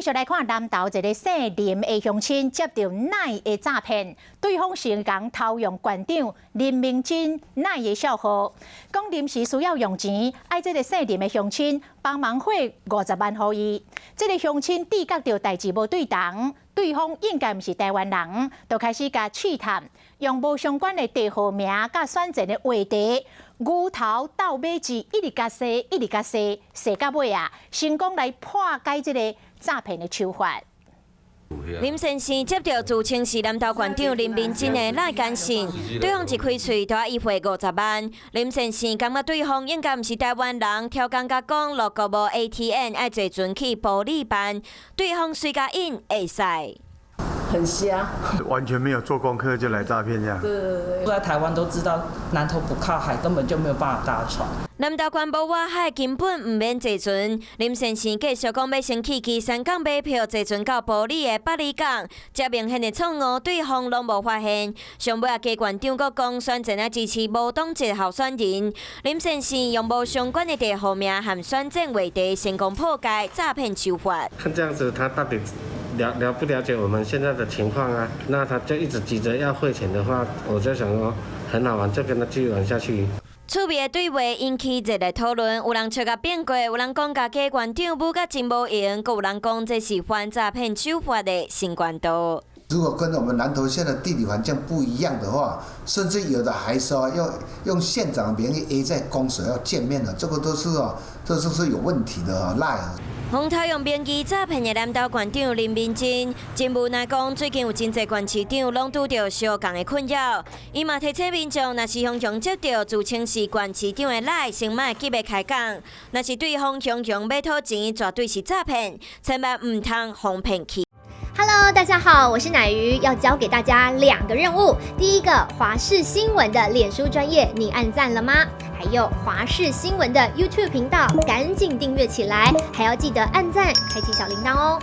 續來看南投一个姓林的鄉親接著 LINE 的詐騙，對方成功偷用縣長林明珍 LINE 的帳號，講臨時需要用錢，愛這个姓林的鄉親幫忙匯50萬予伊。這个鄉親知覺著代誌無對同，對方應該毋是台灣人，就開始共試探，用無相關的帳號名佮選戰的話題，牛頭到尾字一直共踅，一直共踅，踅到尾啊，成功來破解這个詐騙的手法。林先生接著自稱是南投縣長林明珍的 LINE 簡訊，對方一開喙就愛伊匯50萬。林先生感覺對方應該毋是台灣人，刁工共講鹿谷無 ATM，愛坐船去埔里辦，對方隨共應會使。很瞎，完全沒有做功課就來詐騙這樣。對對對，在台灣都知道南投不靠海，根本就沒有辦法搭船。南投縣無外海，根本毋免坐船。林先生繼續講，欲先去旗山港買票坐船到埔里的八里港，這明顯的錯誤，對方攏無發現。上尾啊，加縣長閣講，選戰啊支持無黨籍候選人。林先生用無相關的帳號名和選戰話題，成功破解詐騙手法。看這樣子，他到底了不了解我們現在的情況啊？那他就一直急着要匯錢的話，我就想說很好玩，就跟他繼續玩下去。趣味的對話引起熱烈討論，有人笑共變過，有人講共假縣長舞甲真無閒，閣有人講這是反詐騙手法的新管道。如果跟我們南投縣的地理環境不一樣的話，甚至有的還說要用縣長名義約在公所要見面的，這個都是哦，這都是有問題的啊，LINE。予偷用名義詐騙的南投縣長林明珍，真無奈講，最近有真濟縣市長攏拄著相仝的困擾。伊嘛提醒民眾，若是雄雄接著自稱是縣市長的 LINE，先莫急欲開講；若是對方雄雄欲討錢，絕對是詐騙，千萬毋通予騙去。 Hello，大家好，我是乃瑜，要教給大家兩個任務。第一個，華視新聞的臉書專頁，你按讚了嗎？還有華視新聞的 YouTube 頻道，趕緊訂閱起來，還要記得按讚，開啟小鈴鐺哦。